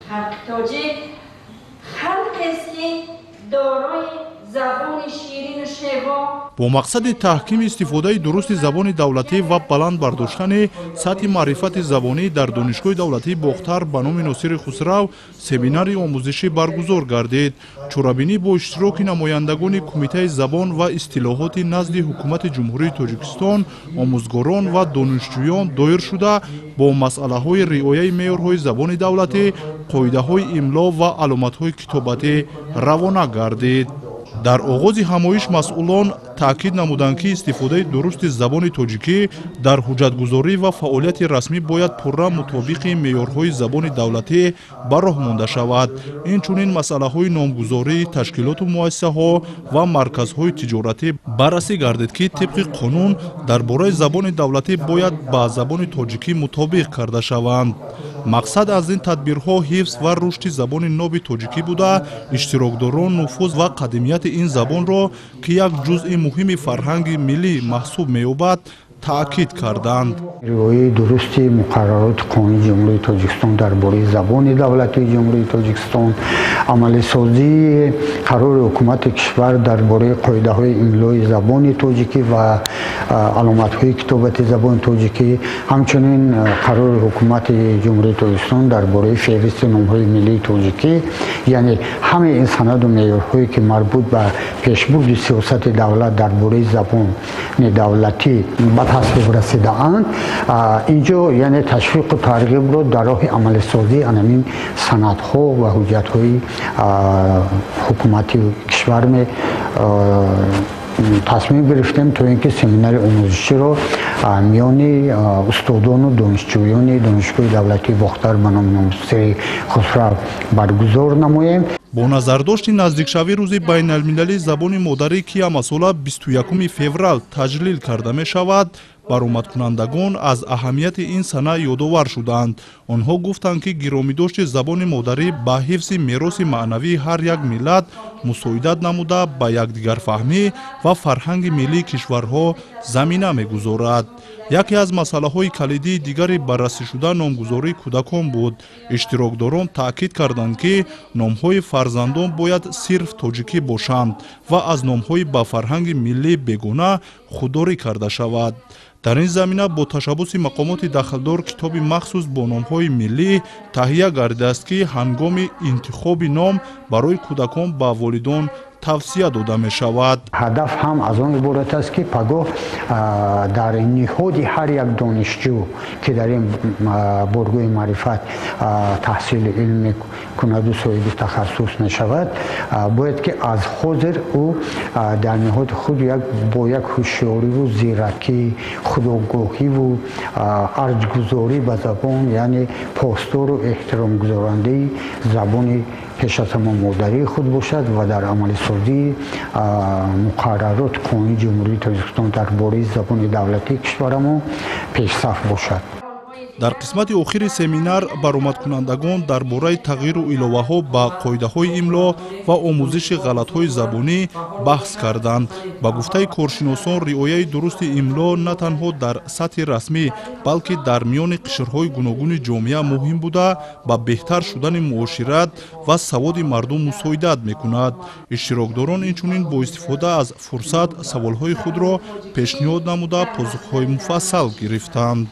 Халқи тоҷик халқест, ки дорои забони ширину шево. Бо мақсади таҳкими истифодаи дурусти забони давлатӣ ва баланд бардоштани сатҳи маърифати забонӣ дар Донишгоҳи давлатии Бохтар ба номи Носири Хусрав семинари омӯзишӣ баргузор гардид. Чорабинӣ бо иштироки намояндагони Кумитаи забон ва истилоҳоти назди Ҳукумати Ҷумҳурии Тоҷикистон, омӯзгорон ва донишҷӯён доир шуда, бо масъалаҳои риояи меъёрҳои забони давлатӣ, қоидаҳои имло ва аломатҳои китобатӣ равона гардид. Дар оғози ҳамоиш масъулон таъкид намуданд, ки истифодаи дурусти забони тоҷикӣ дар ҳуҷҷатгузорӣ ва фаъолияти расмӣ бояд пурра мутобиқи меъёрҳои забони давлатӣ ба роҳ монда шавад. Инчунин масъалаҳои номгузории ташкилоту муассисаҳо ва марказҳои тиҷоратӣ баррасӣ гардид, ки тибқи қонун дар бораи забони давлатӣ бояд ба забони тоҷикӣ мутобиқ карда шаванд. Мақсад аз ин тадбирҳо ҳифз ва рушди забони ноби тоҷикӣ буда, иштирокдорон нуфуз ва қадимияти ин забонро, ки як ҷузъи муҳими фарҳанги миллӣ маҳсуб меёбад, таъкид карданд. Риояи дурусти муқаррароти Қонуни Ҷумҳурии Тоҷикистон дар бораи забони давлатии Ҷумҳурии Тоҷикистон, амалисозии қарори Ҳукумати кишвар дар бораи қоидаҳои имлои забони тоҷикӣ ва аломатҳои китобати забони тоҷикӣ, ҳамчунин қарори Ҳукумати Ҷумҳурии Тоҷикистон дар бораи феҳристи номҳои миллии тоҷикӣ, яъне ҳамаи ин санаду меъёрҳое, ки марбут ба пешбурди сиёсати давлат дар бораи забони давлатӣ ба тасвиб расидаанд, инҷо яъне ташвиқу тарғибро дар роҳи амалисозии анамин санадҳо ва ҳуҷҷатҳои ҳукумати кишвар тасмим гирифтем, то ин ки семинари омӯзиширо миёни устодону донишҷӯёни Донишгоҳи давлатии Бохтар ба номи Носири Хусрав баргузор намоем. Бо назардошти наздикшавии Рӯзи байналмилалии забони модарӣ, ки ҳамасола 21 феврал таҷлил карда мешавад, баромадкунандагон аз аҳамияти ин сана ёдовар шуданд. Онҳо гуфтанд, ки гиромидошти забони модарӣ ба ҳифзи мероси маънавии ҳар як миллат мусоидат намуда, ба якдигарфаҳмӣ ва фарҳанги миллии кишварҳо замина мегузорад. Яке аз масъалаҳои калидии дигари баррасӣшуда номгузории кӯдакон буд. Иштирокдорон таъкид карданд, ки номҳои фарзандон бояд сирф тоҷикӣ бошанд ва аз номҳои ба фарҳанги миллӣ бегона худдорӣ карда шавад. Дар ин замина бо ташаббуси мақомоти дахлдор китоби махсус бо номҳои миллӣ таҳия гардидааст, ки ҳангоми интихоби ном барои кӯдакон ба волидон тавсия дода мешавад. Ҳадаф ҳам аз он иборат аст, ки пагоҳ дар ниҳоди ҳар як донишҷӯ, ки дар ин боргоҳи маърифат таҳсили илм мекунаду соҳиби тахассус мешавад, бояд ки аз ҳозир ӯ дар ниҳоди худ бо як ҳушёриву зиракӣ, худогоҳиву арҷгузорӣ ба забон, яъне посдору эҳтиромгузорандаи забони пеш аз ҳама модарии худ бошад ва дар амалисозии муқаррароти Қонуни Ҷумҳурии Тоҷикистон дар бораи забони давлатии кишварамон пешсаф бошад. Дар қисмати охири семинар баромадкунандагон дар бораи тағйиру иловаҳо ба қоидаҳои имло ва омӯзиши ғалатҳои забонӣ баҳс карданд. Ба гуфтаи коршиносон, риояи дурусти имло на танҳо дар сатҳи расмӣ, балки дар миёни қишрҳои гуногуни ҷомеа муҳим буда, ба беҳтар шудани муошират ва саводи мардум мусоидат мекунад. Иштирокдорон инчунин бо истифода аз фурсат саволҳои худро пешниҳод намуда, посухҳои муфассал гирифтанд.